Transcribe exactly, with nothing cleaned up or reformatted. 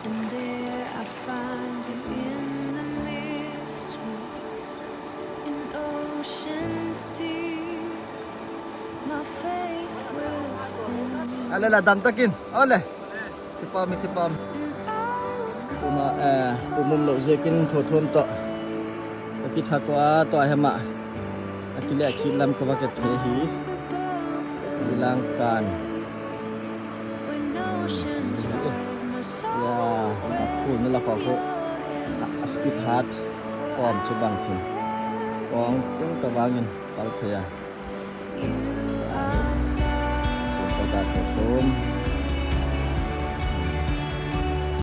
And there I find you in the mystery, in oceans deep. My faith will stand. Ole la, dan takin. Ole. Kipahhuai, kipahhuai. And I will Tuma, eh, kum um lou ziakin thotho toh ka kithak ua, tua hi mah. A kileh khit lam ka va ke thei hi. Bilang kan. Ya, a phun na la khawk uh. A, a speed hat. Kawm chu bang thin. Kawng tung ta bangin pal phei a. Sun ta da thei thum.